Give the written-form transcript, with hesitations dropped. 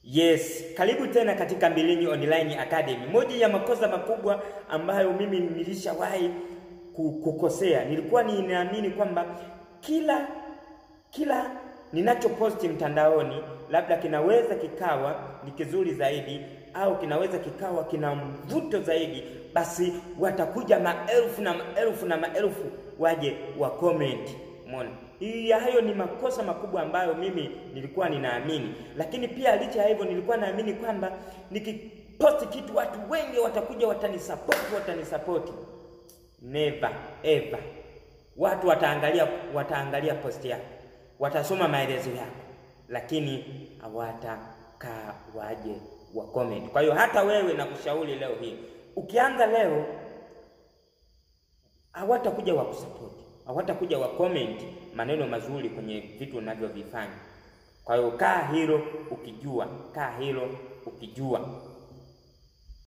Yes, karibu tena katika Mbilinyi Online Academy. Moja ya makosa makubwa ambayo mimi nilishawahi kukosea, nilikuwa ninaamini kwamba kila ninachoposti mtandaoni labda kinaweza kikawa ni kizuri zaidi au kinaweza kikawa kina mvuto zaidi, basi watakuja maelfu na maelfu na maelfu waje wa comment. Umeona? Hii hayo ni makosa makubwa ambayo mimi nilikuwa ninaamini. Lakini pia licha ya hivyo nilikuwa naamini kwamba nikiposti kitu watu wengi watakuja watanisupport. Never ever. Watu wataangalia posti yako, watasoma maelezo yako, lakini hawatakaa waje wa comment. Kwa hiyo hata wewe nakushauri leo hii, ukianza leo hawatakuja wa kusupport, hawatakuja wa comment maneno mazuri kwenye vitu unavyovifanya. Kwa hiyo kaa hilo ukijua, kaa hilo ukijua.